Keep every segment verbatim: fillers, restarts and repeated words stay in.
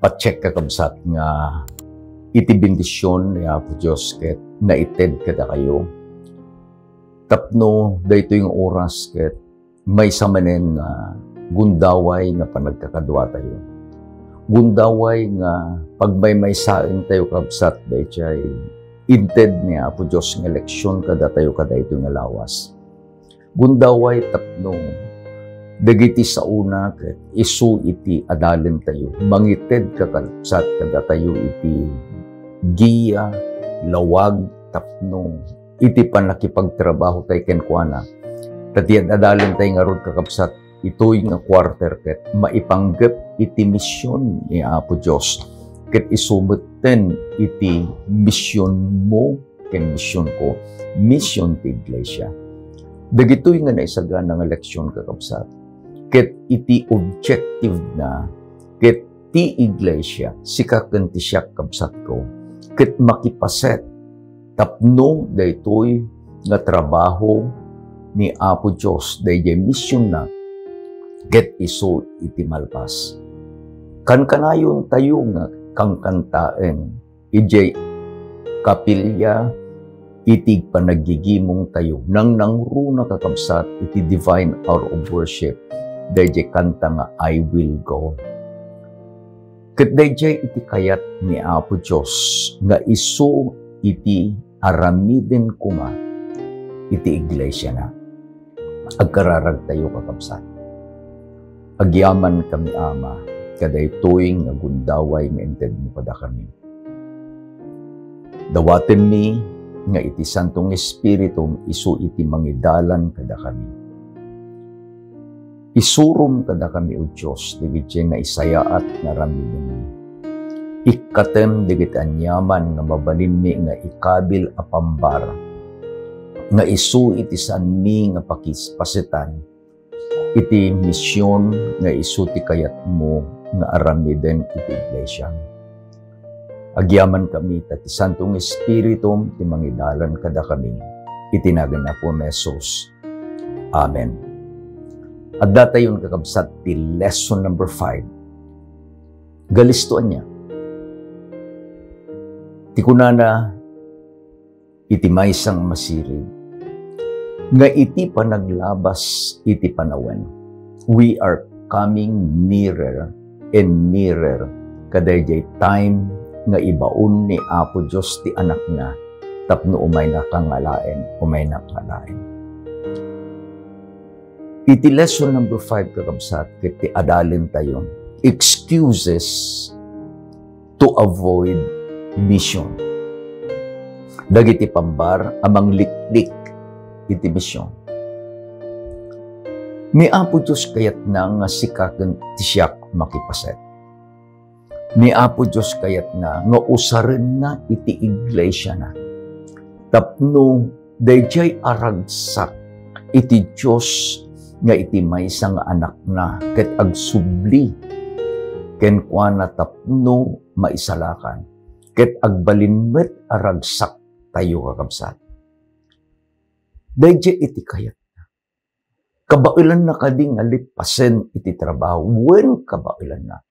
Patsekka, kabsat, nga iti bendision ni Apo Dios ket naited kadakayo. Tapno daytoy nga oras ket maysa manen nga gundaway nga panagkakaduatayo. Gundaway nga pagmaymaysaentayo, kabsat, daydiay inted ni Apo Dios nga leksion kadatayo kadaytoy nga lawas. Gundaway tapno dagiti saona ket isu iti adalentayo, mangited, kakabsat, kadatayo iti giya, lawag, tapno iti pannakipagtrabaho tay kenkuana. Ta ti ad-adalentay ngarud, kakabsat, itoy nga quarter ket maipanggep iti mision ni Apo Dios, ket isu metten iti misionmo ken misionko, mision ti iglesia. Dagitoy nga naisagana nga leksion, kakabsat, ket iti objective na, ket ti iglesia, sika ken ti siak, kabsatko, ket makipaset tapno daytoy nga trabaho ni Apo Dios daydiay misionna ket isu iti malpas. Kankanayontayo nga kangkantaen idiay kapilya iti panaggigimongtayo. Nangnangruna, kakabsat, iti divine hour of worship daydiay kanta nga "I Will Go." Ket daydiay iti kayat ni Apo Dios nga isu iti aramiden koma iti iglesiana. Agkararagtayo, kakabsat. Agyamankami, Ama, kadaytoy nga gundaway nga intedmo kadakami. Dawatenmi nga iti Santo nga Espiritum isu iti mangidalan kadakami. Isurom kadakami, O Dios, dagiti naisayaat nga aramidenmi. Ikkatem dagiti aniaman nga mabalinmi nga ikabil a pambar nga isu iti saanmi nga pakis-, pasetan iti mision nga isu ti kayatmo nga aramiden iti iglesia. Agyamankami ta ti Santo nga Espiritum ti mangidalan kadakami. Iti nagan ni Apo Jesus. Amen. Addatayon, kakabsat, ti lesson number five. Galisto ania? Ti kunana iti maysa nga masirig, nga iti panaglabas iti panawen, we are coming nearer and nearer kadaydiay time nga ibaon ni Apo Dios ti Anakna tapno umaynaka nga alaen, umaynaka nga alaen. Iti lesson number five, kakabsat, ket ti adalentayo, excuses to avoid mission. Dagiti pambar a mangliklik iti mission. Ni Apo Dios kayatna nga sika ken ti siak makipaset. Ni Apo Dios kayatna nga usarenna iti iglesiana tapno daydiay a ragsak iti Dios nga iti maysa nga Anakna ket agsubli kenkuana tapno maisalakan, ket agbalin met a ragsaktayo, kakabsat. Daydiay iti kayatna. Kabaelanna kadi nga lippasen iti trabaho? Wen, kabaelanna.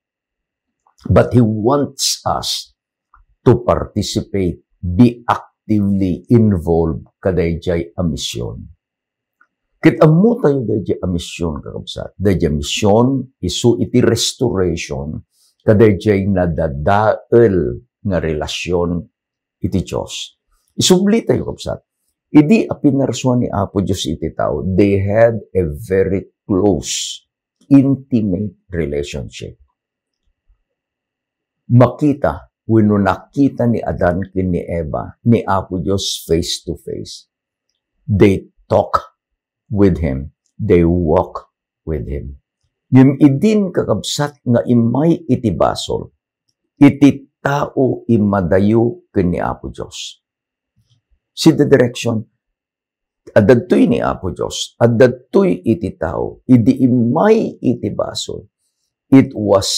But He wants us to participate, be actively involved kadaydiay a mission. Ket ammotayo daydiay a mission, kakabsat. Daydiay a mission, isu iti restoration, kadaydiay nadadael nga relasion iti Dios. Isublitayo, kabsat. Idi a pinarsua ni Apo Dios iti tao, they had a very close, intimate relationship. Makita wenno nakita ni Adan ken ni Eva ni Apo Dios face to face. They talk with Him. They walk with Him. Ngem idin, kakabsat, nga immay iti basol, iti tao immadayo ken ni Apo Dios. See the direction? Adda daytoy ni Apo Dios, adda daytoy iti tao, idi immay iti basol, it was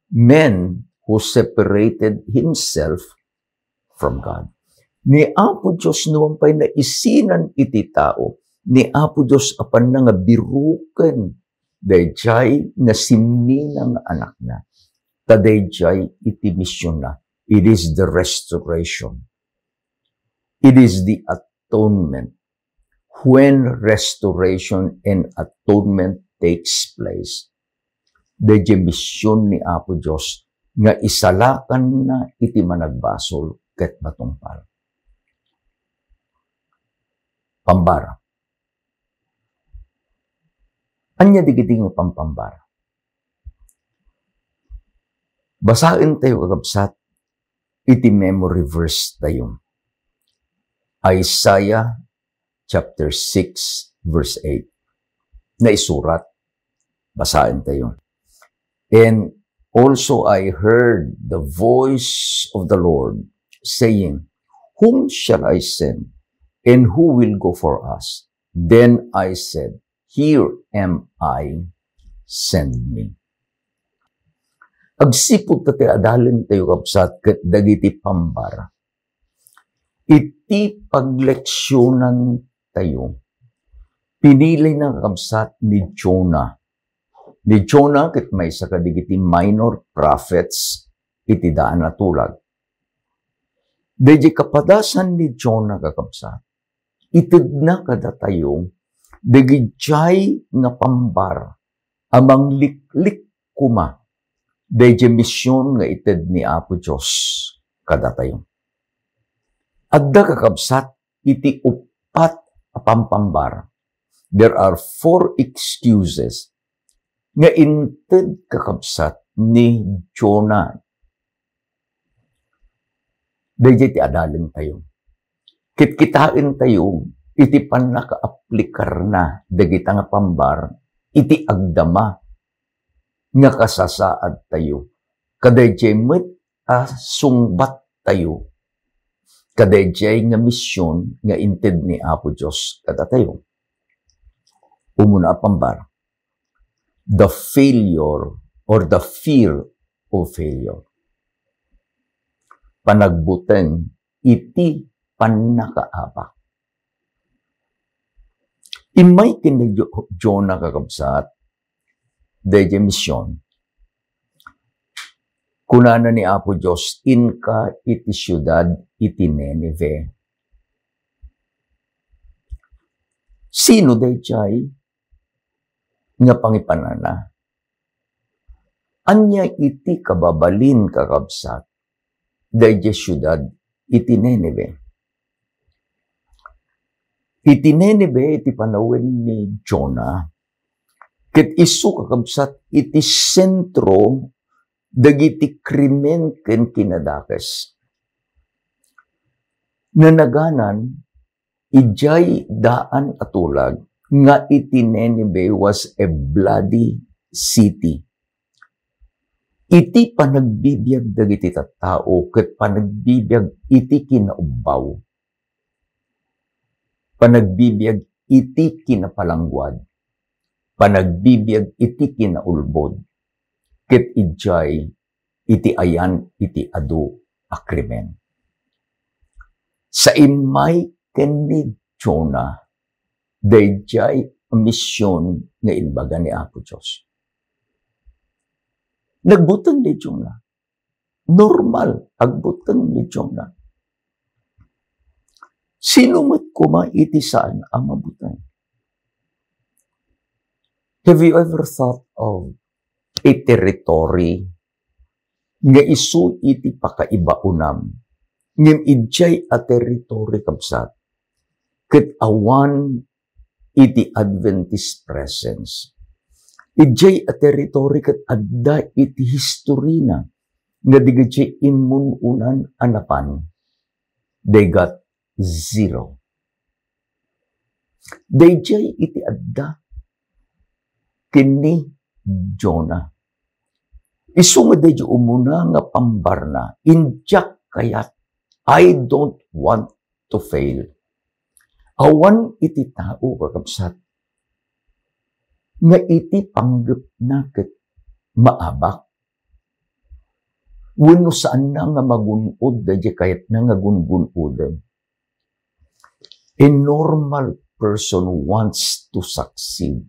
man who separated himself from God. Ni Apo Dios, numan pay naisinan iti tao, ni Apo Dios apanna nga biruken daydiay nga simmina nga Anakna. Ta daydiay iti misionna. It is the restoration. It is the atonement. When restoration and atonement takes place, daydiay mision ni Apo Dios nga isalakanna iti managbasol ket matungpal. Pambara. Ania dagiti nga pampambara? Basaentayo, kakabsat, iti memory verse tayo. Isaiah chapter six, verse eight. Naisurat, basaentayo. And also I heard the voice of the Lord saying, "Whom shall I send? And who will go for us?" Then I said, "Here am I, send me." Agsipud ta ti adalentayo, kabsat, ket dagiti pambara. Iti pagleksyonan tayo, pinilayna, kakabsat, ni Jonah. Ni Jonah ket maysa kadagiti minor prophets iti daan a tulag. Daydiay kapadasan ni Jonah, kakabsat, itedna kadatayo dagijay nga pambara a mangliklik koma daydiay mision nga ited ni Apo Dios kadatayo. Adda, kakabsat, iti uppat a pampambara. There are four excuses nga inted, kakabsat, ni Jonah. Daydiay ti adalentayo. Kitkitaentayo iti pannakaaplikarna dagita nga pambara iti agdama nga kasasaadtayo. Kadaydiay met a sungbattayo kadaydiay nga mision nga inted ni Apo Dios kadatayo. Umuna a pambara, the failure or the fear of failure. Panagbuteng iti pannakaabak. Immay ken ni Jo-, Jonah, kakabsat, daydiay mision. Kunana ni Apo Dios, "Inka iti siudad iti Ninive." Sino daydiay nga pangipanana? Ania iti kababalin, kakabsat, daydiay siudad iti Ninive? Iti Ninive, iti panawen ni Jonah, ket isu, kakabsat, iti sentro dagiti krimen ken kinadakes. Nanaganan, idiay daan a tulag nga iti Ninive was a bloody city. Iti panagbibiag dagiti tattao ket panagbibiag iti kinaubbaw, panagbibiag iti kinapalangguad, panagbibiag iti kinaulbod, ket idiay iti ayan iti adu a krimen. Saimmay ken ni Jonah, daydiay a mision nga imbaga ni Apo Dios. Nagbuteng ni Jonah. Normal, agbuteng ni Jonah. Sino met koma iti saan a mabuteng? Have you ever thought of a territory nga isu iti pakaibaonam, ngem idiay a territory, kabsat, ket awan iti Adventist presence. Idiay a territory ket adda iti historina nga dagiti immun-unan a napan, they got zero. Daydiay iti adda ken ni Jonah. Isu nga daydiay umuna nga pambarna, "Indiak kayat, I don't want to fail." Awan iti tao, kakabsat, nga iti panggepna ket maabak wenno saanna nga magun-od daydiay kayatna nga gungun-oden. A normal person wants to succeed.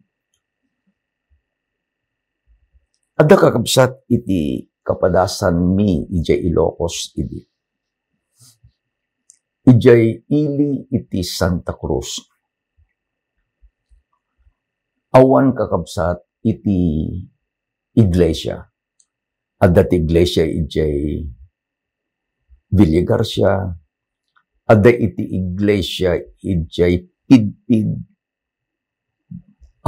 Adda, kakabsat, iti kapadasanmi idiay Ilocos idi. Idiay ili iti Santa Cruz. Awan kakabsat iti iglesia. Adda ti iglesia idiay Villa Garcia, adda iti iglesia idiay Pidpid,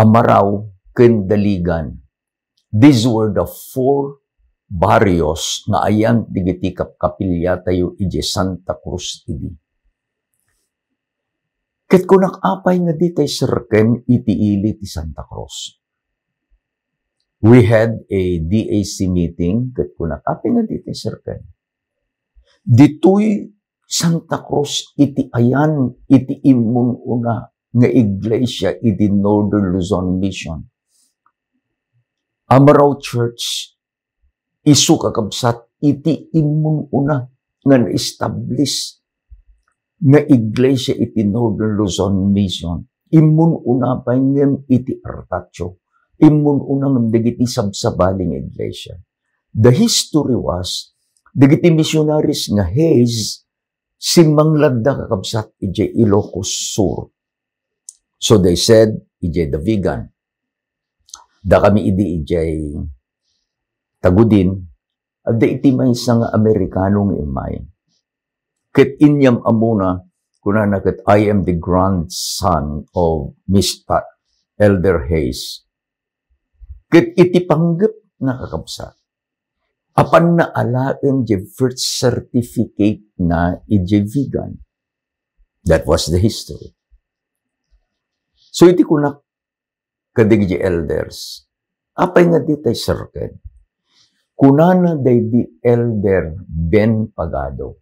Amarao, ken Daligan. These were the four barrios nga ayan dagiti kapkapiliatayo idiay Santa Cruz idi. Ket kunak, apay nga ditay serken iti ili ti Santa Cruz? We had a D A C meeting, ket kunak, apay nga ditay serken? Ditoy Santa Cruz iti ayan iti immun-una nga iglesia iti Northern Luzon Mission. Amarao Church, isu kakabsat iti immun-una nga na-establish nga iglesia iti Northern Luzon Mission. Immun-una pay ngem iti Artatio. Immun-una ngem dagiti sabsabali nga iglesia. The history was, dagiti missionaries nga Hayes, simmangladda kakabsat idiay Ilocos Sur. So they said, idiay Davigan. Dakami idi idiay Tagudin, adda iti maysa nga Amerikano nga immay. Ket inyam-ammona, kunana ket, "I am the grandson of Mister Elder Hayes." Ket iti panggepna, kakabsat, apanna alaen diay birth certificate na idiay Vigan. That was the history. So, iti kunak kadagiti elders, "Apay nga ditay serken?" Kunana daydi Elder Ben Pagado,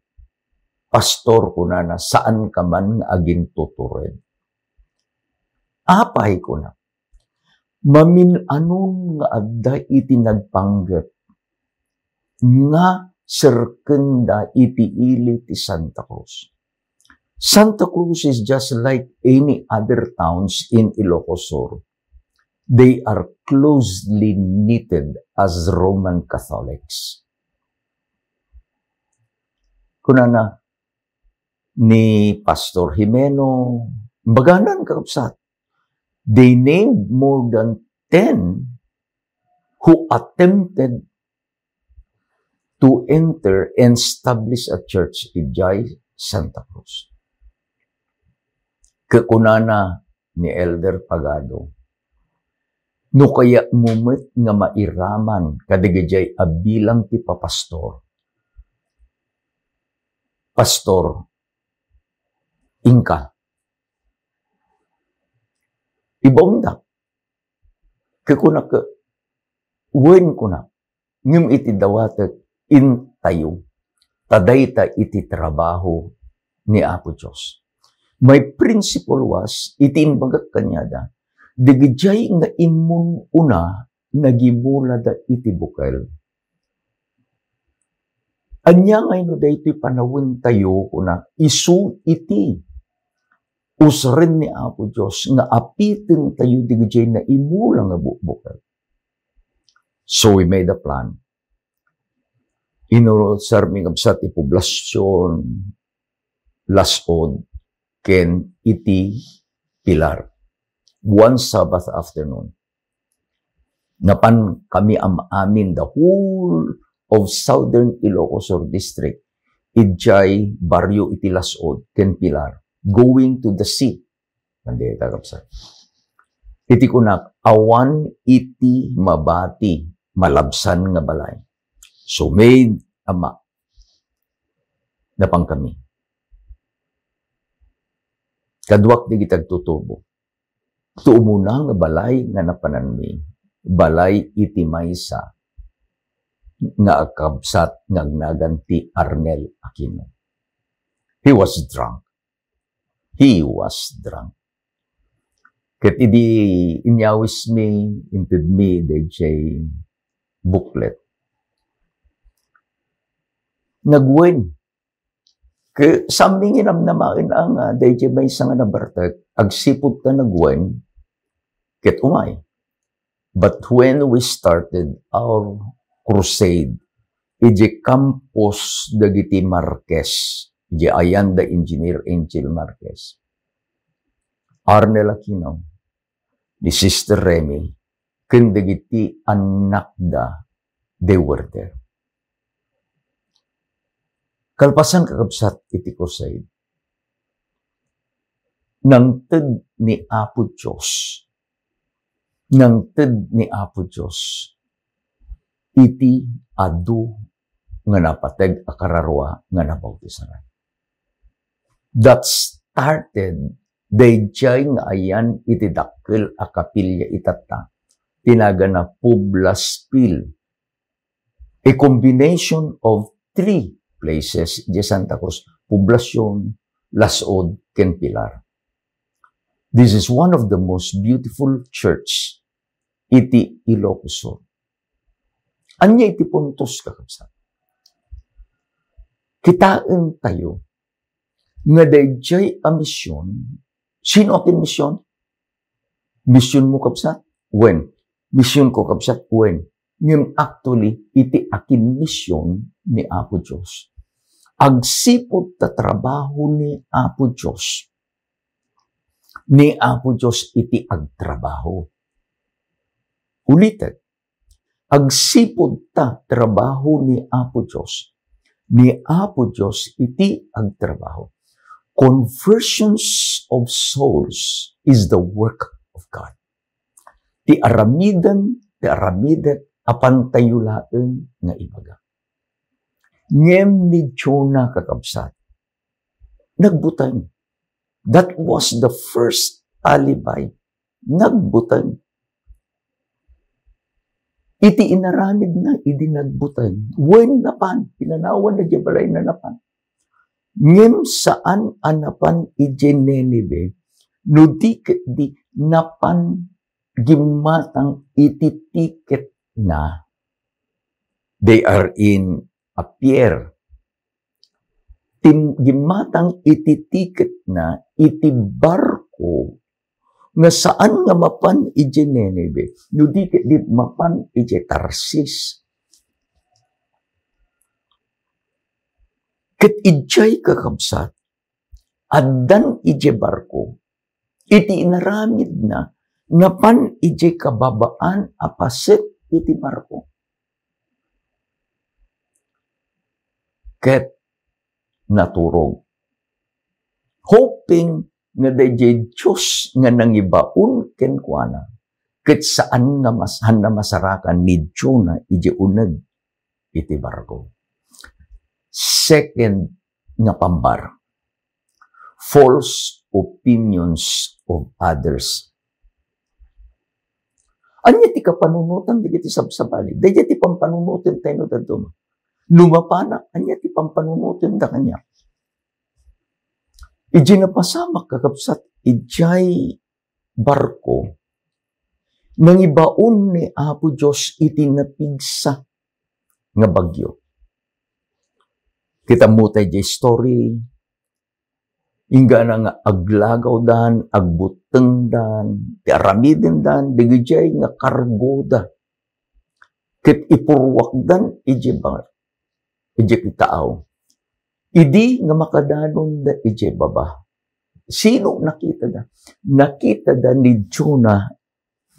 "Pastor," kunana, "saanka man nga agintutured." "Apay," kuna, "mamin-anon nga adda iti nagpanggep nga serkenda iti ili ti Santa Cruz." Santa Cruz is just like any other towns in Ilocos Sur. They are closely knitted as Roman Catholics. Kunana ni Pastor Jimeno, baganan, kakabsat, they named more than ten who attempted to enter and establish a church idiay Santa Cruz. Ket kunana ni Elder Pagado, "No kayatmo met nga mairaman kadagijay a bilang ti papastor, pastor, inka, ibaonda." Ket kunak, "Wen," kunak, "ngem iti dawatek, intayo. Ta dayta iti trabaho ni Apo Dios." My principle was, iti imbagak kaniada, dagijay nga immun-una, nagimulada iti bukel. Ania ngay no daytoy panawentayo, kuna, isu iti usren ni Apo Dios nga apitentayo dagijay naimula nga bukbukel. So we made a plan. Inurusarmi, kabsat, ti poblasion, Las-ud, ken iti Pilar. One Sabbath afternoon. Napan kami am-amin, the whole of Southern Ilocos Sur District, idiay barrio iti Las-ud ken Pilar, going to the sea. Mandi, kakabsat. Iti kunak, awan iti mabati malabsan nga balay. So, made a map. Napan kami. Kaduak dagiti agtutubo. Ti umuna nga balay nga napananmi, balay iti maysa nga agkabsat nga agnagan ti Arnel Aquino. He was drunk. He was drunk. Ket idi inyawismi, intedmi dayjay booklet, nagwen. Ket saanmi nga namnamaen a nga dayjay maysa nga nabartek, agsipud ta nagwen, ket umay. But when we started our crusade, idiay campus dagiti Marquez, idiay ayan da Engineer Angel Marquez, Arnel Aquino, ni Sister Remy, ken dagiti annakda, they were there. Kalpasan, kakabsat, iti crusade, nangted ni Apo Dios, nangted ni Apo Dios iti adu nga napateg a kararua nga nabautisaran. That started daydiay nga ayan iti dakkel a kapilya itatta, ti nagana Poblaspil, a combination of three places di Santa Cruz: Poblacion, Lasud, ken Pilar. This is one of the most beautiful church iti Ilocos Sur. Ania iti puntos, kakabsat? Kitaen tayo nga daydiay a mision, sino akin mision? Misionmo, kabsat? Wen. Misionko, kabsat? Wen. Ngem actually, iti akin mision ni Apo Dios. Agsipud ta trabaho ni Apo Dios. Ni Apo Dios iti agtrabaho. Ulitek, agsipud ta trabaho ni Apo Dios. Ni Apo Dios iti agtrabaho. Conversions of souls is the work of God. Ti aramiden, ti aramidek, apantayo laeng nga ibaga. Ngem ni Jonah, kakabsat, nagbuteng. That was the first alibi. Nagbuteng. Iti inaramidna idi nagbuteng, wen, napan, pinanawanna diay balayna, napan. Ngem saan a napan idiay Ninive, no di ketdi napan gimmatang iti tiketna. They are in a pier. Tim-, gimmatang iti tiketna iti barko nga saan nga mapan idiay Ninive, no di ketdi mapan idiay Tarsis. Ket idiay, kakabsat, addan idiay barko, iti inaramidna, napan idiay kababaan a paset iti barko. Ket naturog. Hoping nga daydiay Dios nga nangibaon kenkuana, ket saan nga mas-, saan a masarakan ni Jonah idiay uneg iti barko. Second nga pambar, false opinions of others. Ania ti kapanunotan dagiti sabsabali? Daydiay ti pampanunoten tayo no dadduma. No mapanak, ania ti pampanunotenda kaniak? Idiay napasamak, kakabsat, idiay barko, nangibaon ni Apo Dios iti napigsa nga bagyo. Kita mo tayo di story, inggana nga aglagawdan, agbuttengdan, ti aramidendan, dagijay nga kargoda. Ket ipurruakdan idiay ba-, idiay taaw. Idi nga makadanonda idiay baba, sino nakitada? Nakitada ni Jonah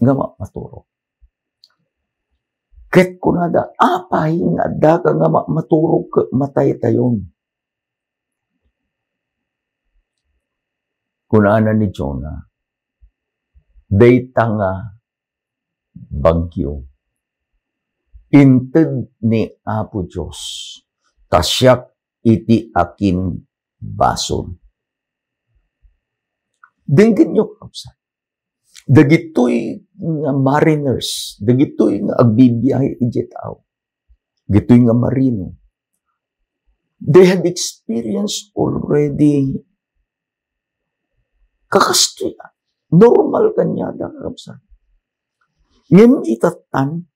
nga mammaturog. Ket kunada, "Apay nga addaka nga mammaturog ket mataytayon?" Kunana ni Jonah, "Dayta nga bagyo, inted ni Apo Dios ta siak iti akin basol." Denggenyo, kabsat. Dagitoy nga mariners, dagitoy nga agbibiyahe idiay taaw, dagitoy nga marino, they have experienced already. Kakastoy, normal kaniada, kakabsat. Ngem itattan,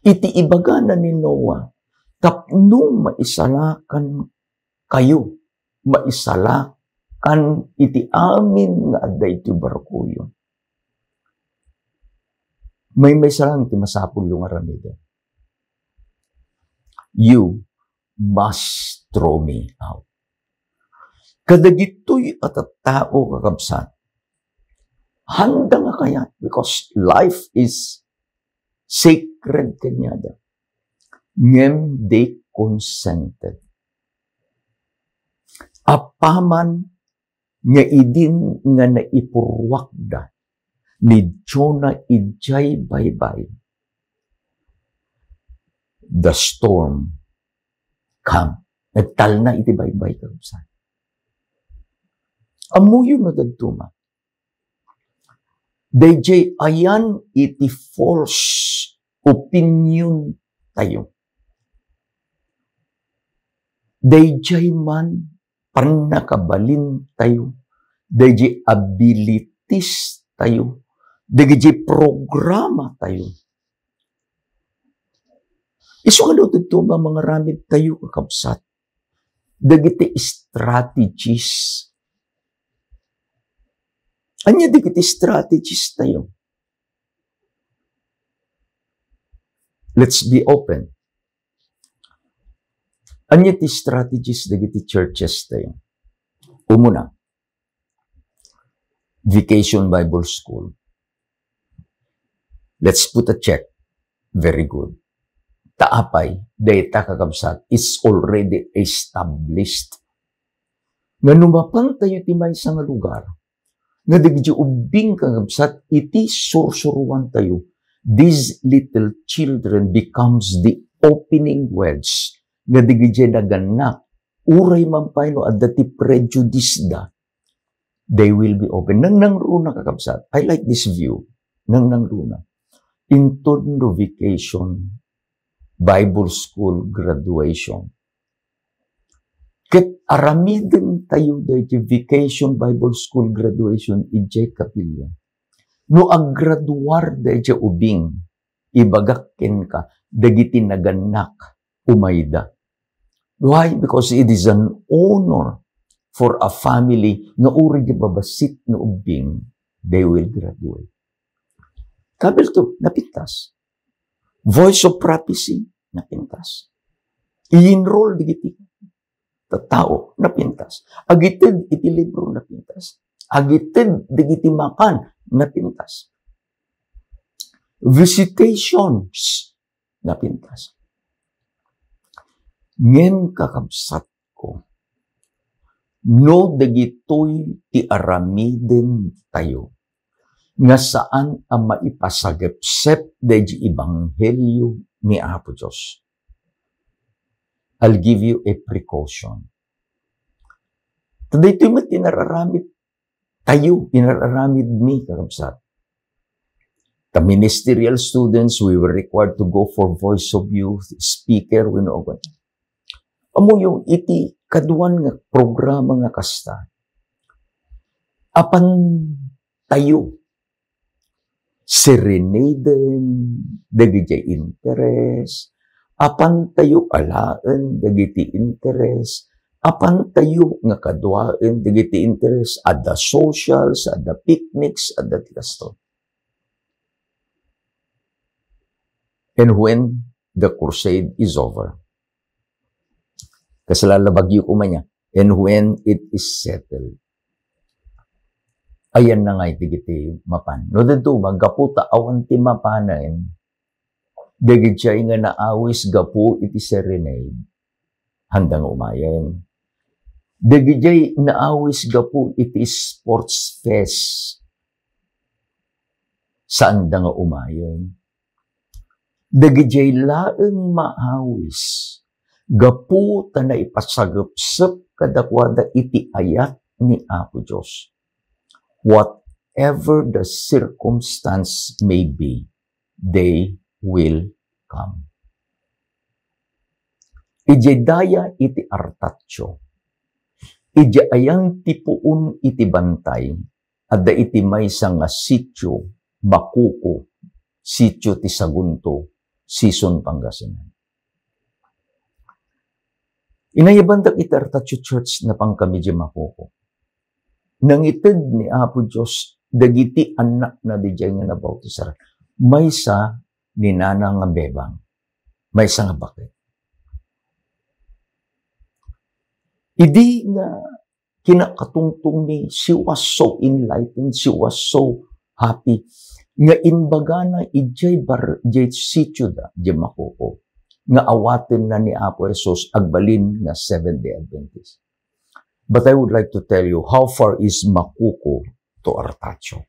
iti ibagana ni Noah, tapno maisalakan kayo, maisalakan iti amin nga adda iti barkoyo. Maymaysa lang ti masapulyo nga aramiden. you must throw me out. Kadagitoy a tattao, kakabsat, haanda nga kayat, because life is sacred kaniada. Ngem they consented. Apaman nga idin nga naipurruakda ni Jonah idiay baybay, the storm come. Nagtalna iti baybay, kakabsat. Ammoyo no dadduma. Daydiay ayan iti false opinion tayo. Daydiay man pannakabalin tayo, daydiay abilities tayo, daydiay programa tayo. Isu nga no dadduma mangaramid tayo, kakabsat, dagiti strategies. Ania dagiti strategies tayo? Let's be open. Ania ti strategies dagiti churches tayo? Umuna, Vacation Bible School. Let's put a check. Very good. Ta apay, dayta, kakabsat, it's already established. Nga no mapan tayo ti maysa nga lugar, nga dagiti ubbing, kakabsat, iti sursuruan tayo, these little children becomes the opening wedge nga dagiti nagannak, uray man pay no adda ti prejudice da, they will be open. Nangnangruna, kakabsat. I like this view. Nangnangruna. Inton no vacation, Bible school graduation. Ket aramiden tayo daydi vacation Bible school graduation idiay kapilya. No aggraduar daydi ubing, ibagak kenka, dagiti nagannak, umayda. Why? Because it is an honor for a family nga uray di babassit nga ubbing, they will graduate. Kabilto, napintas. Voice of Prophecy, napintas. I-enroll dagiti tattao, napintas. Agited iti libro, napintas. Agited dagiti makan, napintas. Visitations, napintas. Ngem, kakabsatko, no dagitoy ti aramiden tayo nga saan a maipasagepsep daydi ebanghelio ni Apo Dios, I'll give you a precaution. Ta daytoy met ti nararamid tayo, inararamidmi, kakabsat. The ministerial students, we were required to go for Voice of Youth, speaker, wenno awan. Ammoyo, iti kaduan nga programa nga kasta, apan tayo serenaden dagiti interes, apan tayo alaen dagiti interes, apan tayo nga kaduaen dagiti interes, adda socials, adda picnics, adda ti kasto. And when the crusade is over, kasla la bagyo koma nia, and when it is settled, ayanna ngay dagiti mapan? No dadduma, gapu ta awan ti mapanen, dagiti nga naawis gapu iti serenade, haanda nga umayen. Dagiti naawis gapu iti sports fest, saanda nga umayen. Dagiti laeng maawis gapu ta naipasagepsep kadakuada iti ayat ni Apo Dios. Whatever the circumstance may be, they will come. Idiay daya iti Artatio, idiay ayan ti puon iti bantay, adda iti maysa nga sitio, Macuco, sitio ti Sagunto, Sison, Pangasinan. Inayabandak iti Artatio Church, napankami idiay Macuco. Nangited ni Apo Dios dagiti annakna didiay nga nabautisar. Maysa ni nana nga bebang, maysa nga baket. Idi nga kinakatungtongmi, she was so enlightened, she was so happy, nga imbagana idiay bar-, idiay sitio da, idiay Macuco, nga awatenna ni Apo Jesus, agbalin nga Seventh-day Adventist. But I would like to tell you, how far is Macuco to Artacho?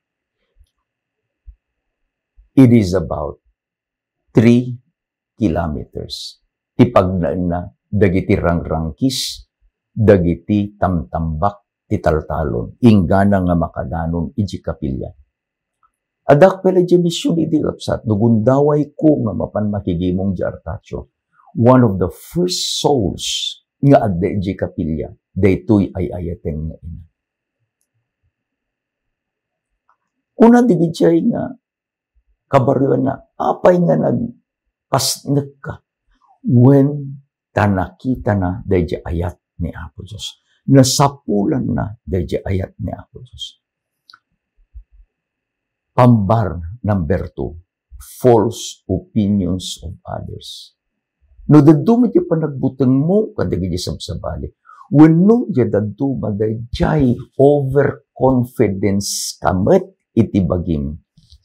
It is about three kilometers. Ti pagnaenna dagiti rangrangkis, dagiti tamtambak ti taltalon, inggana nga makadanon idiay kapilya. Addak pay la idiay mision idi, kabsat, no gundawayko nga mapan makigimong idiay Artacho, one of the first souls nga adda idiay kapilya, daytoy ay-ayaten nga ina. Kuna dagiti nga kabarioanna, apay nga nagpasnekka? Wen, ta nakitana daydiay ayat ni Apo Dios. Nasapulanna daydiay ayat ni Apo Dios. Pambar number two, false opinions of others. No dadduma ti panagbutengmo kadagiti sabsabali, wenno diay dadduma daydiay overconfidence ka met iti bagim,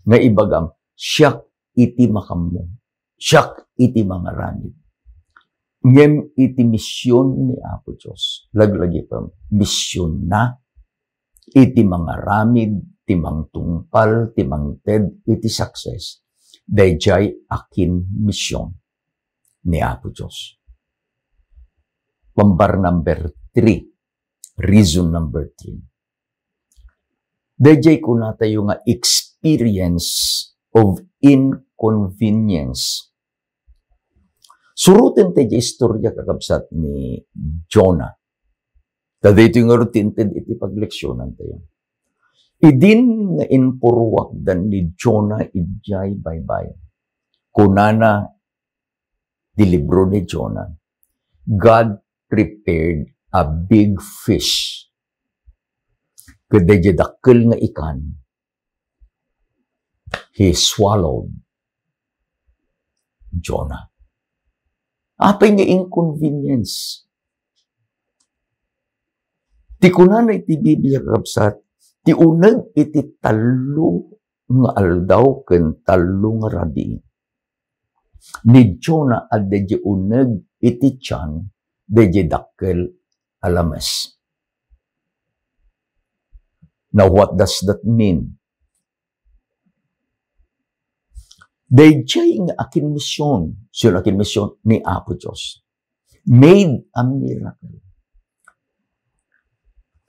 nga ibagam, "Siak iti makammo, siak iti mangaramid." Ngem iti mision ni Apo Dios, laglagipem, misionna iti mangaramid, ti mangtungpal, ti mangted iti success, daydiay akin mision ni Apo Dios. Pambar number three, reason number three. Daydiay kunatayo nga experience of inconvenience. Suroten tayo istorya, kakabsat, ni Jonah. Ta daytoy ngarud ti inted iti pagleksionan tayo. Idin nga impurwakdan ni Jonah idiay baybay, kunana ti libro ni Jonah, God prepared a big fish. Ket daydiay dakkel nga ikan, he swallowed Jonah. Apay nga inconvenience? Ti kunana iti Biblia, kakabsat, ti uneg iti tallo nga aldaw ken tallo nga rabii ni Jonah, adda idiay uneg iti tian daydiay dakkel a lames. Now, what does that mean? Daydiay nga akin mision, sino akin mision? Ni Apo Dios. Made a miracle.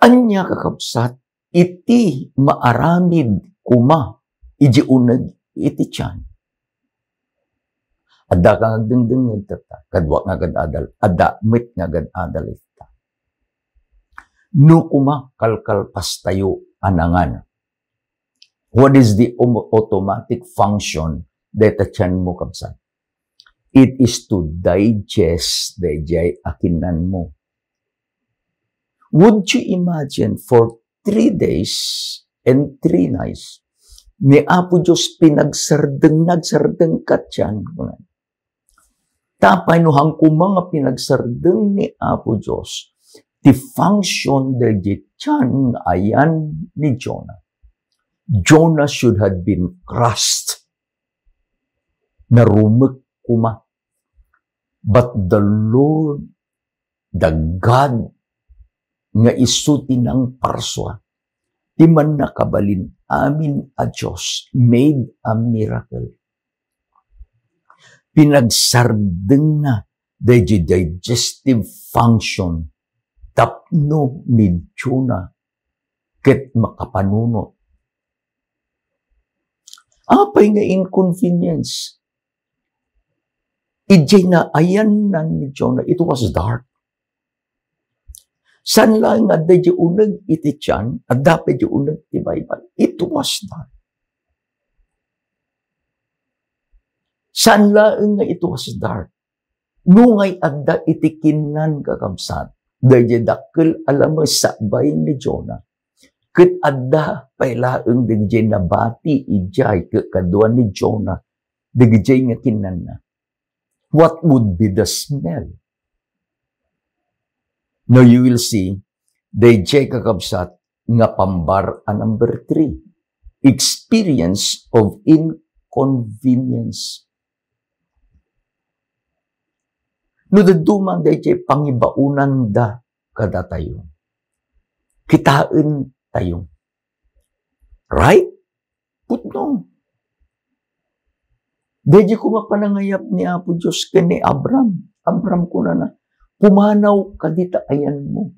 Ania, kakabsat, iti maaramid koma idiay uneg iti tian? Adda ka nga agdengdengngeg tatta, kaduak nga agad-adal, adda met nga agad-adal ita. No koma kalkalpastayo a nangan, what is the um-, automatic function dayta tianmo, kabsat? It is to digest daydiay a kinnanmo. Would you imagine, for three days and three nights, ni Apo Dios pinagsardeng, nagsardeng ka tian, kuna. Tapay no haan koma nga pinagsardeng ni Apo Dios ti function daydiay tian nga ayan ni Jonah, Jonah should have been crushed. Narumek koma. But the Lord, the God nga isu ti nangparsua, ti Mannakabalin-amin a Dios, made a miracle. Pinagsardengna daydiay digestive function tapno ni Jonah ket makapanunot. Apay nga inconvenience? Idiay naayannan ni Jonah, it was dark. Saan laeng nga adda idiay uneg iti tian, adda pay idiay uneg ti baybay. It was dark. Saan laeng nga it was dark. Nungay adda iti kinnan, kakabsat, daydiay dakkel a lames sakbay ni Jonah, ket adda pay laeng dagijay nabati idiay ket kadua ni Jonah dagijay nga kinnanna. What would be the smell? Now you will see, dayjay kakabsat nga pambar a number three, experience of inconvenience. No dadduma dayjay pangibaonanda kadatayo, kitaentayo. Right? Putno. Dayjay koma panangayab ni Apo Dios ken ni Abram. Abram, kunana, "Pumanaw kadita ayanmo."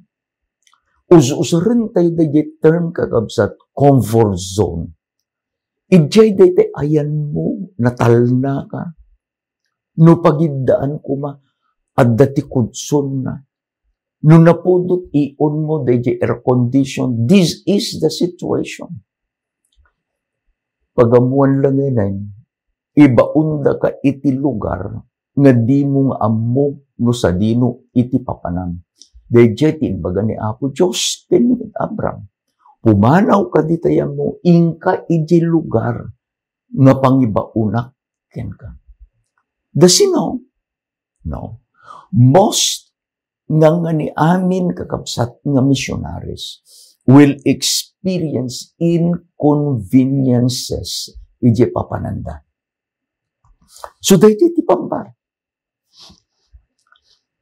Us-usaren tayo dayjay term, kakabsat, comfort zone. Idiay dayta ayanmo, natalnaka. No pagiddaan koma, adda ti kudsonna. No napudot iunmo dayjay air condition, this is the situation. Pagamuan la ngay nay, ibaondaka iti lugar nga dimo nga ammo no sadino iti papanam. Dayjay ti imbaga ni Apo Dios ken ni Abram. "Pumanaw kadita ayanmo, inka iti lugar nga pangibaonak kenka." Does he know? No. Most nga nga ni amin, kakabsat, nga missionaries will experience inconveniences iti papananda. So, daytoy ti pambar.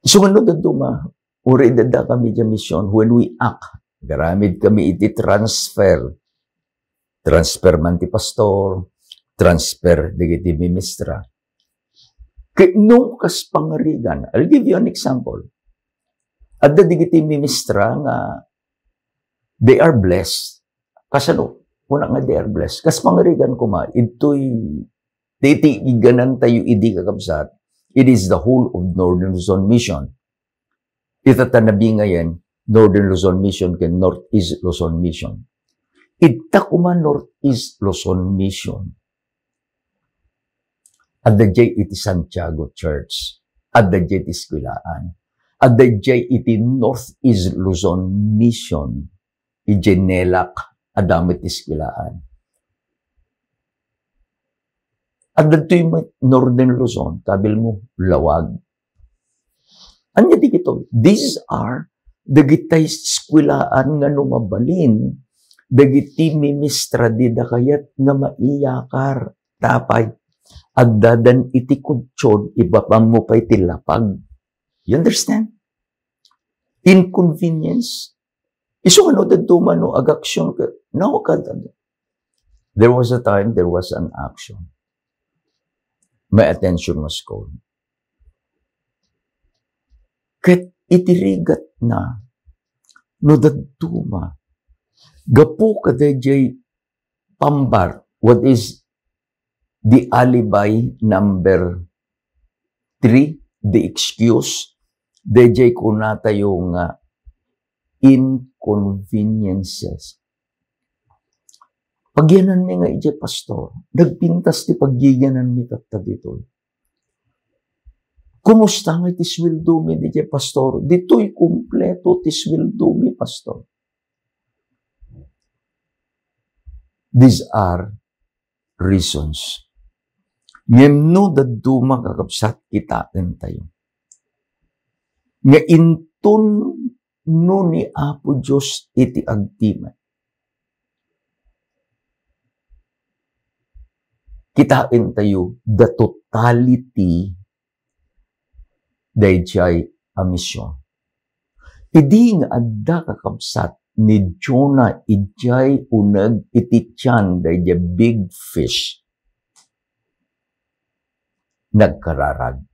So, ano dadduma? Uri dadda kami di mission when we act. Garamid kami iti transfer. Transfer man ti pastor, transfer dagiti ministra. Ket no kas pangarigan, I'll give you an example. Adda dagiti ministra nga they are blessed. Kasano? Kuna nga they are blessed. Kas pangarigan koma, itoy titiiganan tayo idi, kakabsat. It is the whole of Northern Luzon Mission. Ita ta nabingayen, Northern Luzon Mission ken Northeast Luzon Mission. Ita koma Northeast Luzon Mission. Adda jay iti Santiago Church. Adda jay iti Eskuelaan. Adda jay iti Northeast Luzon Mission. Idiay NELAC, adda met ti Eskuelaan. Adda toy met Northern Luzon, kabil mo, Laoag. Anya dagitoy? These are dagiti eskuelaan nga no mabalin, dagiti ministra dida kayat nga maiyakar. Tapay, addadan iti kutsod, ibabain mo pay ti lapag. You understand? Inconvenience. Isu nga no dadduma no agaksyon ka, no, kada-, there was a time, there was an action. My attention was called. Ket iti rigatna, no dadduma, gapu kadayjay pambar, what is the alibi number three, the excuse, dayjay kunatayo nga inconveniences. Pagyananmi nga idiay, pastor, nagpintas ti pagyananmi tatta ditoy. Kumusta nga ti sweldomi idiay, pastor? Ditoy kumpleto ti sweldomi, pastor. These are reasons. Ngem no dadduma, kakabsat, kitaentayo nga inton no ni Apo Dios iti agtimek, kitaentayo the totality dayjay a mission. Idi nga adda, kakabsat, ni Jonah idiay uneg iti tian dayjay big fish, nagkararag.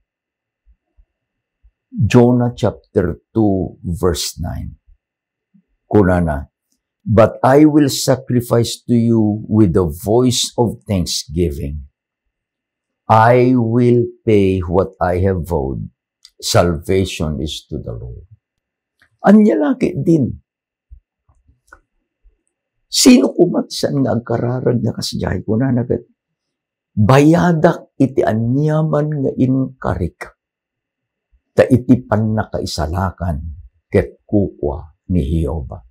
Jonah chapter two, verse nine. Kunana, "But I will sacrifice to you with the voice of thanksgiving. I will pay what I have vowed. Salvation is to the Lord." Ania la ketdin? Sino koma ti saan nga agkararag nga kasdiay? Kunana ket, "Bayadak iti aniaman nga inkarik, ta iti pannakaisalakan ket kukua ni Jehovah."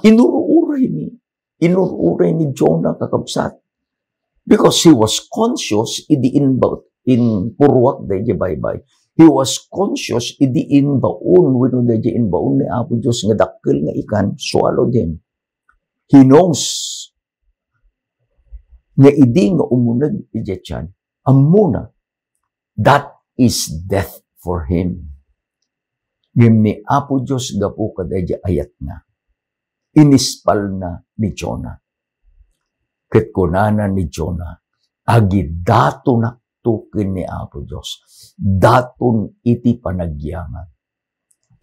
Inur-uray ni, inur-uray ni Jonah, kakabsat, because he was conscious idi inba-, inpurruak dayjay baybay. He was conscious idi imbaon, wenno daydiay imbaon ni Apo Dios nga dakkel nga ikan, swallowed him. He knows nga idi nga umuneg idiay tiyan, ammona, that is death for him. Ngem ni Apo Dios gapu kadaydiay ayatna, inispalna ni Jonah. Ket kunana ni Jonah, "Agidatonakto ken ni Apo Dios. Daton iti panagyaman."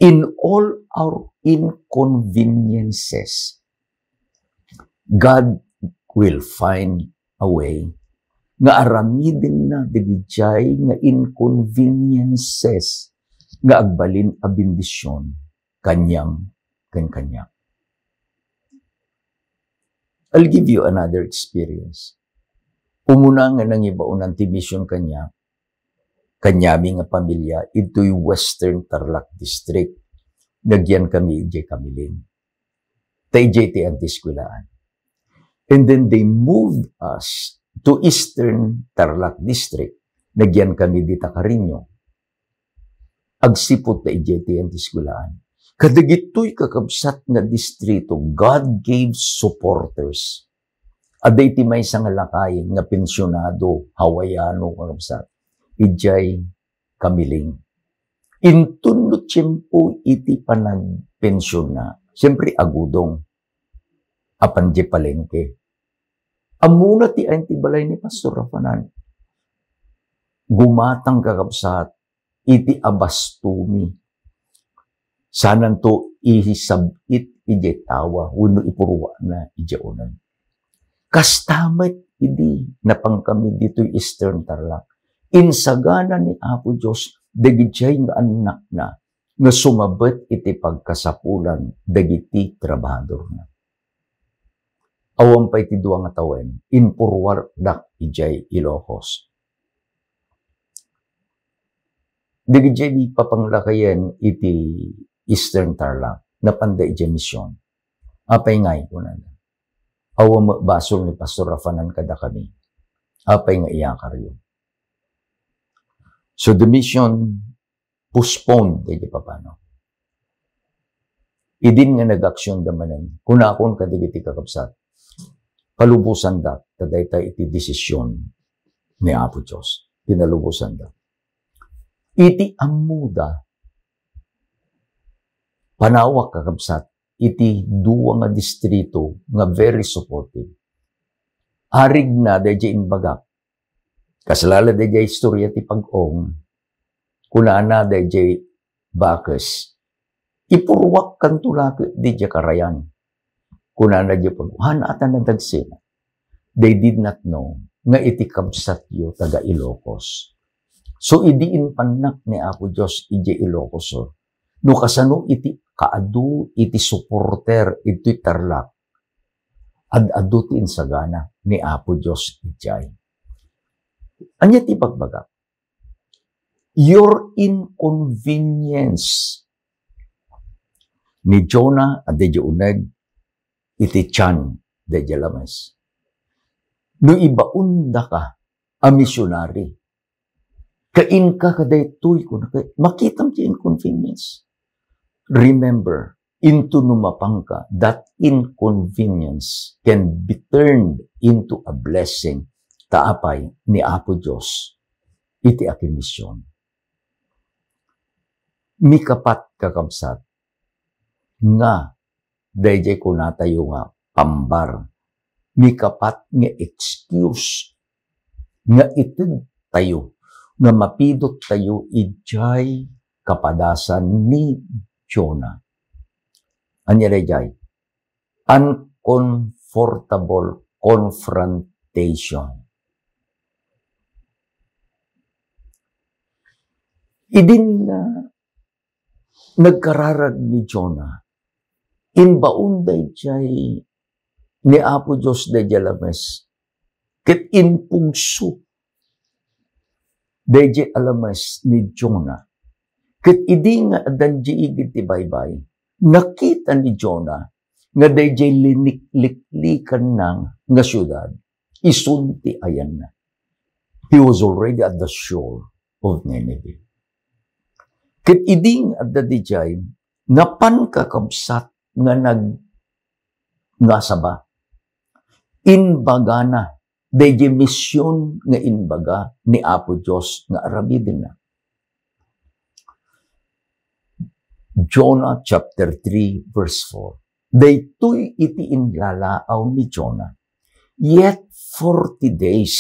In all our inconveniences, God will find a way nga aramidenna dagijay nga inconveniences nga agbalin a bendision kaniam ken kaniak. I'll give you another experience. Umuna nga nangibaonan ti mission kaniak, kaniami nga pamilya, itoy Western Tarlac District. Nagyan kami idiay Kamiling. Ta idiay ti anti-eskuelaan. And then they moved us to Eastern Tarlac District. Nagyan kami dita Carreño. Agsipud ta idiay ti anti-eskuelaan. Kadagitoy kakabsat nga distrito, God gave supporters. Adda iti maysa nga lakay nga pensionado, Hawaiano, kakabsat. Idiay Kamiling. Inton no tiempo iti panagpensionna, siyempre, agudong. Apan di palengke. Ammona ti ayan ti balay ni Pastor Rafanan. Gumatang, kakabsat, iti abastomi. Sananto isab-it idiay tawa wenno ipurruana idiay uneg. Kasta met idi napankami ditoy Eastern Tarlac, insagana ni Apo Dios dagijay nga annakna nga sumabet iti pagkasapulan dagiti trabahadorna. Awan pay ti dua nga tawen, impurruardak idiay Ilocos. Dagijay papanglakayen iti Eastern Tarlac, napanda idiay mission. "Apay ngay?" kunana. "Awan met basol ni Pastor Rafanan kadakami. Apay nga iyakaryo?" So the mission postponed, daydi papano. Idin nga nag-aksionda manen, kunakon kadagiti kakabsat, "Palubosandak, ta dayta iti desisyon ni Apo Dios." Pinalubosanda. Iti ammoda, panawak, kakabsat, iti dua nga distrito nga very supportive. Arigna daydiay imbagak. Kasla la daydiay istorya ti pag-ong, kunana daydiay bakes, "Ipurruakkanto la ket daydiay karayan." Kunana daydiay pag-ong, "Haan a ta nadagsina." They did not know nga iti kabsatyo taga Ilocos. So, idi impannak ni Apo Dios idiay Ilocos Sur, no kasano iti kaadu iti supporter iti Tarlac, ad-adu ti insagana ni Apo Dios idiay. Ania ti ibagbaga? Your inconvenience. Ni Jonah, adda idiay uneg, iti tiyan daydiay lames. No ibaondaka a misionary, kainka kadaytoy, kuna, kay makitam ti inconvenience. Remember, into no mapanka, that inconvenience can be turned into a blessing. Ta apay ni Apo Dios iti akin mission. Mikapat, kakabsat, nga daydiay kunatayo nga pambar. Mikapat nga excuse nga ited tayo, nga mapidot tayo idiay kapadasan ni Jonah. Ania daydiay? Uncomfortable confrontation. Idin nga nagkararag ni Jonah, imbaon daydiay ni Apo Dios daydiay lames, ket impugso daydiay a lames ni Jonah. Ket idi nga addan di igid ti baybay, nakita ni Jonah nga daydiay linikliklikanna nga siudad, isun ti ayanna. He was already at the shore of Nineveh. Ket idi nga adda didiay, napan kakabsat nga nag-, nga saba. Imbagana, daydi mision nga imbaga ni Apo Dios nga aramidenna. Jonah chapter three, verse four. Daytoy iti inlalaaw ni Jonah. "Yet forty days,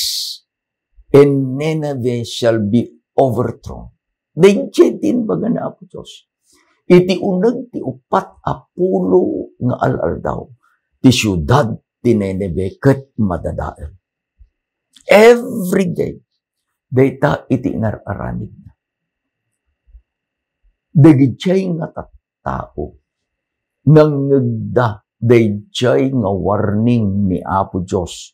and Nineveh shall be overthrown." Daydiay ti imbaga ni Apo Dios. Iti uneg ti upat a pulo nga al-aldaw, ti siudad ti Nineveh ket madadael. Every day, dayta iti inar-aramidna. Dagidiay nga tattao, nangngegda daydiay nga warning ni Apo Dios,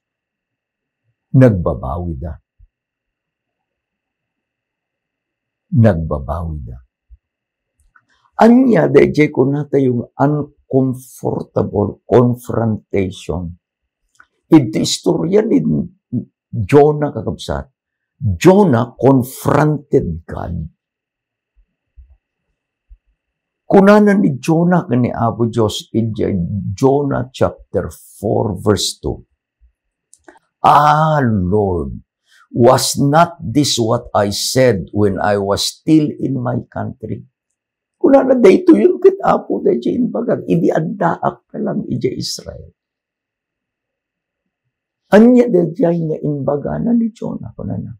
nagbabawida. Nagbabawida. Ania daydiay kunatayo nga uncomfortable confrontation? Iti istorya ni Jonah, kakabsat, Jonah confronted God. Kunana ni Jonah ken ni Apo Dios idiay Jonah chapter four, verse two, "Ah, Lord, was not this what I said when I was still in my country?" Kunana, "Daytoyen ket, Apo, daydiay imbagak idi addaak pa lang idiay Israel." Ania daydiay nga imbagana ni Jonah, kunana?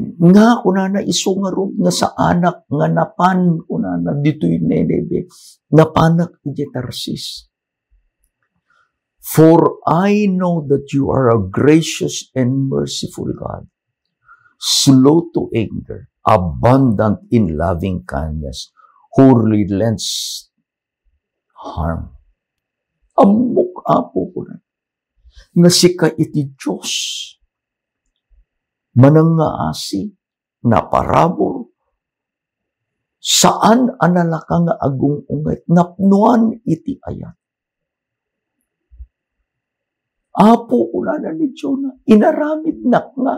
Nga kunana, isu ngarud nga saanak nga napan, kunana, ditoy Nineveh, napanak idiay Tarsis. "For I know that you are a gracious and merciful God, slow to anger, abundant in loving kindness, who relents harm." Ammok, Apo, kunana, nga sika iti Dios, manangngaasi, naparabur, saan a nalaka nga agung-unget, napnoan iti ayat. Apo, kunana ni Jonah, inaramidnak nga.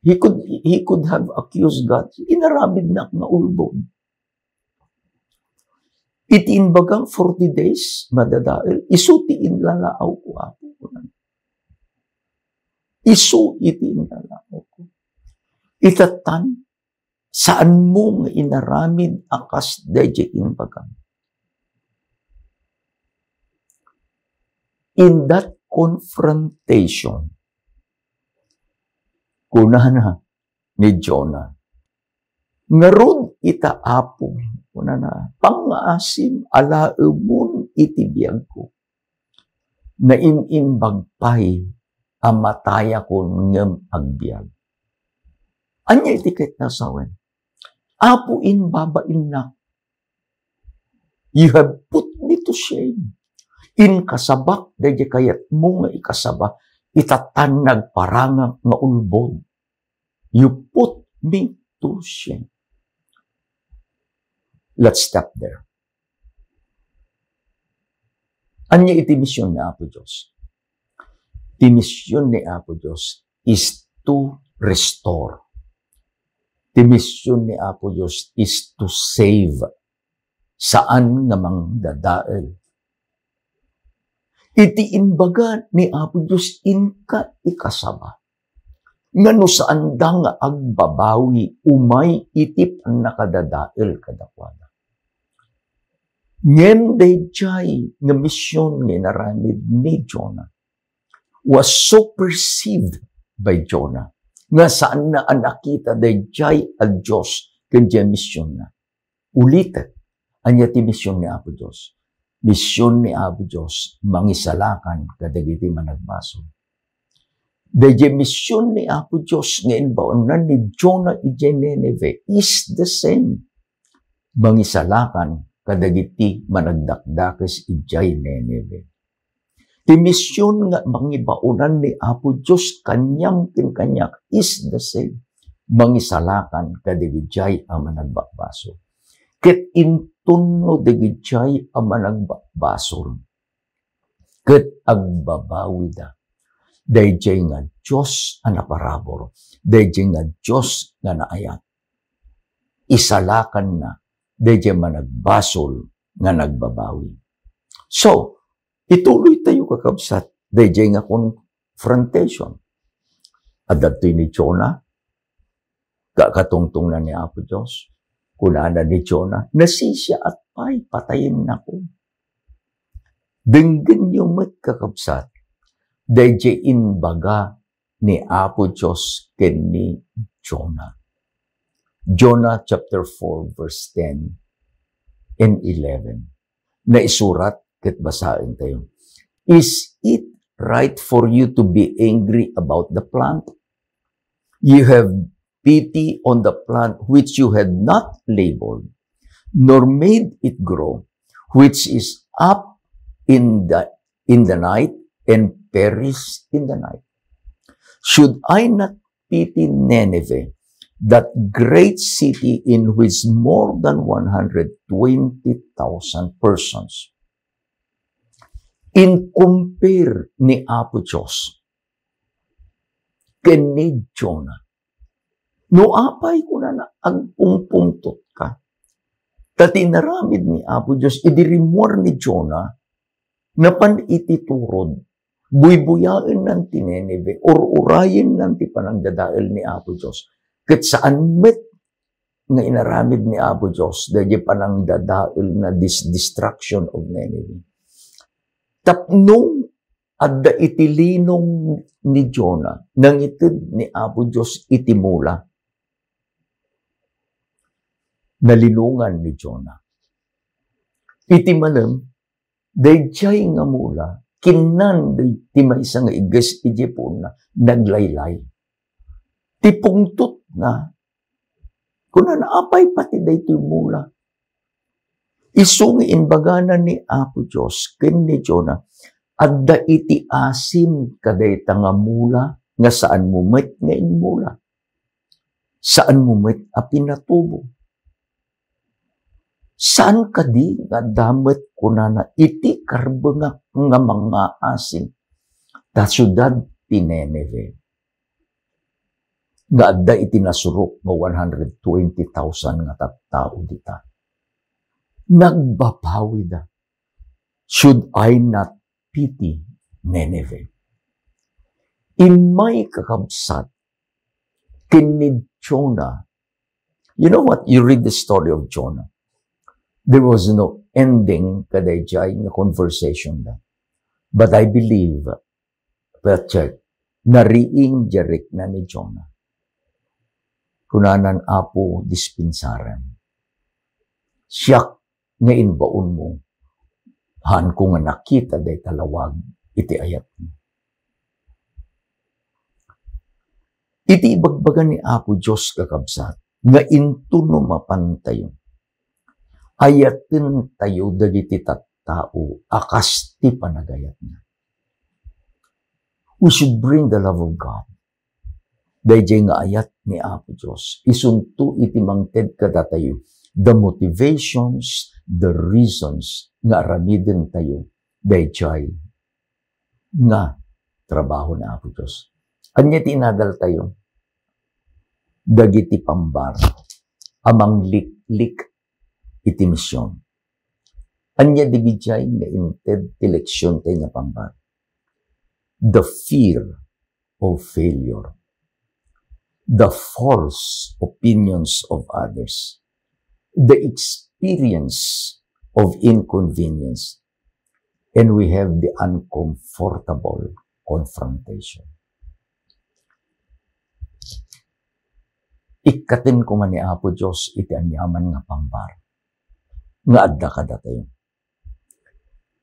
He could, he could have accused God. Inaramidnak nga ulbod. Iti imbagam, forty days, madadael, isu ti inlalaawko, Apo. Isu iti inlalaawko. Itatan, saanmo nga inaramid a kas daydiay imbagam. In that confrontation, kunana ni Jonah, "Ngarud ita, Apo," kunana, "pangngaasim, alaemon iti biagko. Naim-imbag pay a matayakon ngem agbiag." Ania iti ket nasawen? "Apo, imbabainnak. You have put me to shame." Inkasabak daydiay kayatmo nga ikasaba, itatan nagparangak nga ulbod. You put me to shame. Let's stop there. Ania iti mision ni Apo Dios? Ti mision ni Apo Dios is to restore. Ti mision ni Apo Dios is to save. Saan nga mangdadael. Iti imbaga ni Apo Dios, inka ikasaba. Nga no saanda nga agbabawi, umay iti pannakadadael kadakuada. Ngem daydiay nga mision nga inaramid ni Jonah was so perceived by Jonah nga saanna a nakita daydiay a Dios ken diay misionna. Ulitek, ania ti mision ni Apo Dios? Mision ni Apo Dios, mangisalakan kadagiti managbasol. Daydiay mision ni Apo Dios nga imbaonan ni Jonah idiay Nineveh is the same. Mangisalakan kadagiti managdakdakes idiay Nineveh. Ti mision nga mangibaonan ni Apo Dios kaniam ken kaniak is the same. Mangisalakan kadagiti a managbakbasol. Ket inton no dagiti a managbakbasol ket agbabawida, daydiay nga Dios a naparabur, daydiay nga Dios nga naayat. Isalakanna daydiay managbasol nga nagbabawi. So, ituloy tayo, kakabsat, daydiay nga confrontation. Adda daytoy ni Jonah, kakatungtong na ni Apo Dios. Kunana ni Jonah, "Nasisiaat pay, patayennako." Denggenyo met, kakabsat, daydiay imbaga ni Apo Dios ken ni Jonah. Jonah chapter four, verse ten and eleven. Naisurat ket basaentayo. "Is it right for you to be angry about the plant? You have pity on the plant which you had not labored, nor made it grow, which is up in the, in the night and perish in the night. Should I not pity Nineveh, that great city in which more than one hundred twenty thousand persons?" In compare ni Apo Dios ken ni Jonah. No apay, kunana, agpungpungtot ka. Ta ti inaramid ni Apo Dios idi rimmuar ni Jonah, napan iti turod, buybuyaennan ti Nineveh, ur-urayennan ti panangdadael ni Apo Dios. Ket saan met nga inaramid ni Apo Dios daydiay panangdadaelna, dis-, destruction of Nineveh. Tapno adda iti linong ni Jonah, nangited ni Apo Dios iti mula. Nalinongan ni Jonah. Iti malem, daydiay nga mula, kinnan ti maysa nga iges idiay puonna, naglaylay. Ti pungtotna, kunana, "Apay pati daytoy mula?" Isu nga imbagana ni Apo Dios ken ni Jonah, "Adda iti asim kadayta nga mula nga saanmo met nga immula. Saanmo met a pinatubo." Saan kadi nga adda met, kunana, iti karbengak nga mangaasim ta siudad ti Nineveh, nga adda iti nasurok nga one hundred twenty thousand nga tattao dita? Nagbabawida. Should I not pity Nineveh? Immay, kakabsat, ken ni Jonah. You know what? You read the story of Jonah. There was no ending kadaydiay nga conversation da. But I believe, but check, nariing diay rikna ni Jonah. Kunanan, "Apo, dispensaram. Siak nga imbaonmo, haanko nga nakita dayta lawag iti ayatmo." Iti ibagbaga ni Apo Dios, kakabsat, nga intono mapantayo, ayatentayo dagiti tattao a kas ti panagayatna. We should bring the love of God. Daydiay nga ayat ni Apo Dios, isunto iti mangted kadatayo the motivations, the reasons nga aramidentayo daydiay nga trabaho ni Apo Dios. Ania ti inadaltayo? Dagiti pambar a mangliklik iti mision. Ania dagidiay nga inted ti leksiontayo nga pambar? The fear of failure, the false opinions of others, the experience of inconvenience, and we have the uncomfortable confrontation. Ikkaten koma ni Apo Dios iti aniaman nga pambar nga adda kadatayo.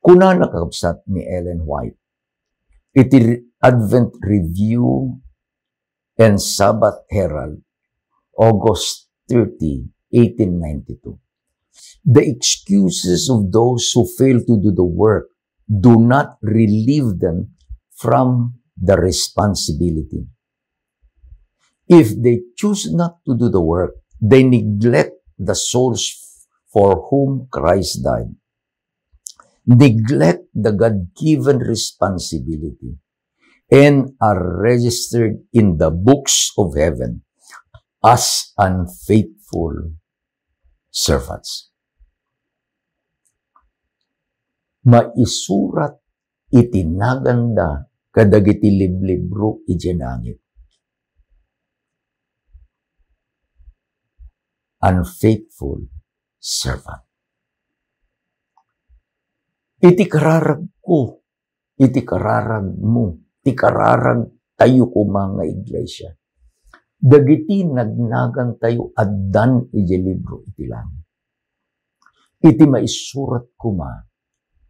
Kunana, kakabsat, ni Ellen White iti Advent Review and Sabbath Herald, August thirty, eighteen ninety-two, "The excuses of those who fail to do the work do not relieve them from the responsibility. If they choose not to do the work, they neglect the souls for whom Christ died, neglect the God-given responsibility, and are registered in the books of heaven as unfaithful servants. Maisurat iti naganda kadagiti liblibro idiay langit. Unfaithful servant. Iti kararagko, iti kararagmo, ti kararagtayo koma nga iglesia, dagiti nagnagantayo addan idiay libro iti langit. Iti maisurat koma,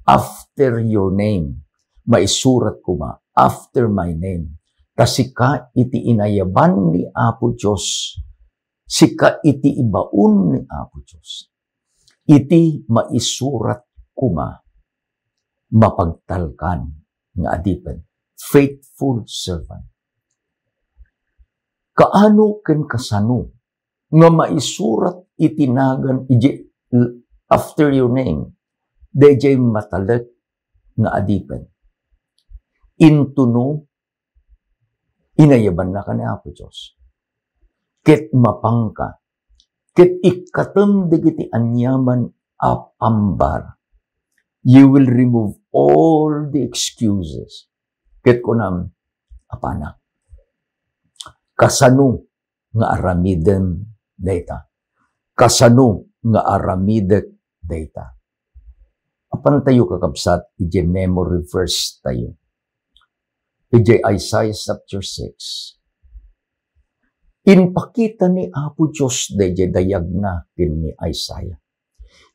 "After your name," maisurat koma, "After my name." Ta sika iti inayaban ni Apo Dios, sika iti ibaon ni Apo Dios. Iti maisurat koma, mapagtalkan nga adipen, faithful servant. Kaano ken kasano nga maisurat iti nagan iti "After your name" daydiay matalek nga adipen? Intono inayabannaka ni Apo Dios, ket mapangka, ket ikkatem dagiti aniaman a pambar. You will remove all the excuses. Ket kunam, "Apanak, kasano nga aramidem dayta? Kasano nga aramidek dayta?" Apantayo, kakabsat, idiay memory verse tayo. Idiay Isaiah chapter six. Impakita ni Apo Dios daydiay dayagna ken ni Isaiah.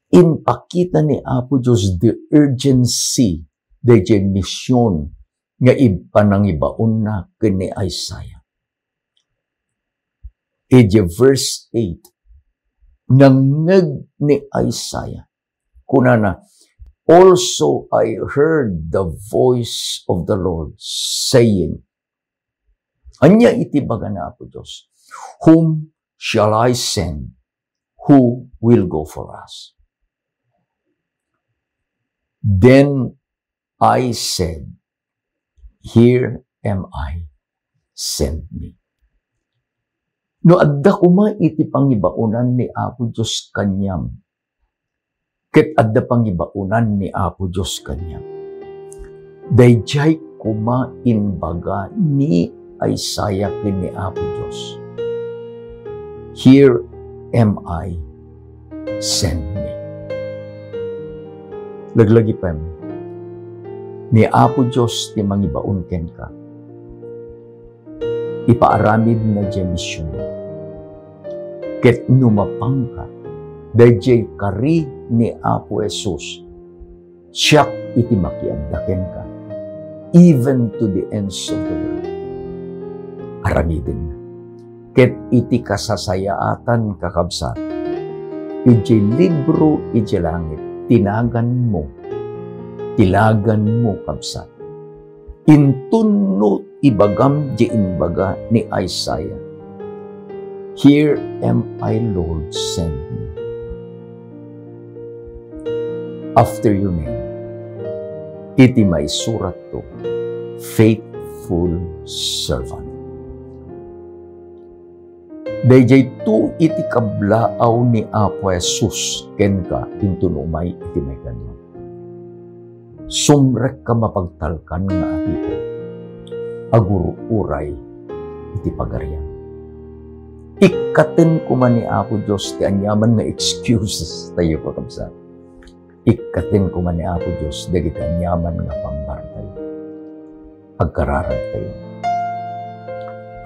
Impakita ni Apo Dios the urgency daydiay mission nga ib-, panangibaonna ken ni Isaiah. Idiay verse eight, nangngeg ni Isaiah. Kunana, "Also I heard the voice of the Lord saying," ania iti baga ni Apo Dios? "Whom shall I send? Who will go for us?" Then I said, "Here am I, send me." No adda koma iti pangibaonan ni Apo Dios kaniam, ket adda pangibaonan ni Apo Dios kaniak, daydiay koma imbaga ni Isaiah ken ni Apo Dios, "Here am I, send me." Laglagipem, ni Apo Dios ti mangibaon kenka. Ipaaramidna diay mision. Ket no mapangka, daydiay kari ni Apo Jesus, "Siak iti makiadda kenka, even to the ends of the world." Aramidenna. Ket iti kasasayaatan, kakabsat, idiay libro idiay langit, ti naganmo, ti naganmo, kabsat. Inton no ibagam diay imbaga ni Isaiah, "Here am I, Lord, send me." After your name, iti maisuratto, "Faithful servant." Daydiayto iti kablaaw ni Apo Jesus kenka inton umay iti maikadua. Sumrekka mapagtalkan nga adipen, agur-uray iti Pagarian. Ikkaten koma ni Apo Dios ti aniaman nga excuses tayo, kakabsat. Ikkaten koma ni Apo Dios dagiti aniaman nga pambartayo, agkararagtayo.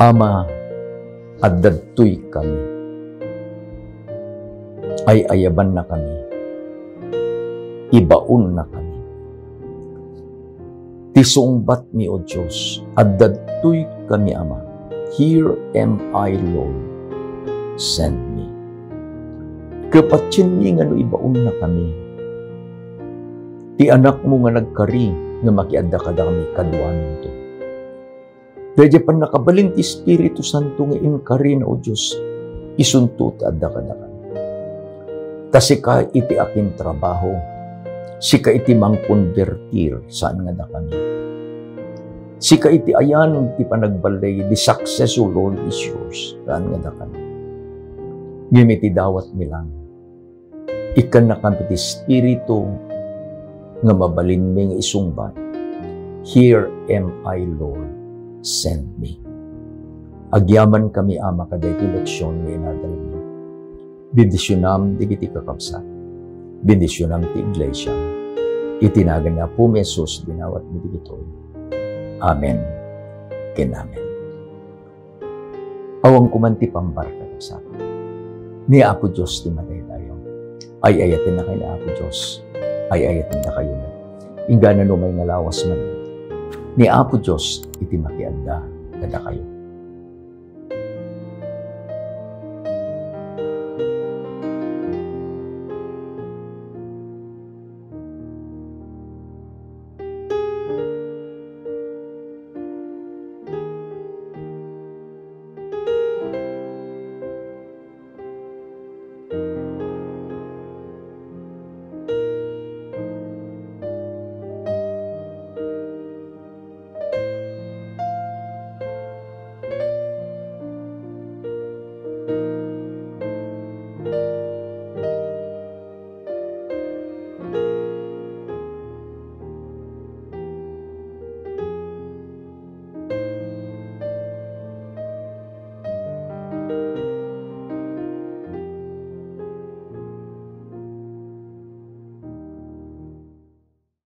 Ama, adda ditoy kami. Ay-ayabanna kami. Ibaonna kami. Ti sungbatmi, O Dios, adda ditoy kami, Ama. "Here am I, Lord. Send me." Kapatienmi nga no ibaonna kami, ti Anakmo nga nagkari nga makiadda kadakami kaduaminto. Daydiay pannakabalin ti Espiritu Santo nga inkarina, O Dios, isunto ti adda kadakami. Ta sika iti akintrabaho, sika iti mangkonbertir, saan nga dakami. Sika iti ayan ti panagballigi, the success, O Lord, is yours. Haan nga dakan. Ngem iti dawatmi lang, ikkannakami ti Espiritu nga mabalinmi nga isungbat. "Here am I, Lord, send me." Agyamankami, Ama, kadaytoy leksion nga inadalmi. Bendisionam dagiti kakabsat. Bendisionam ti iglesia. Iti nagan ni Apomi Jesus, dinawatmi dagitoy. Amen ken amen. Awan ko man ti pambarka, kakabsat. Ni Apo Dios ti madaydayaw. Ay-ayatennakayo ni Apo Dios. Ay-ayatennakayo met. Inggana no may nga lawas man, ni Apo Dios iti makiadda kadakayo.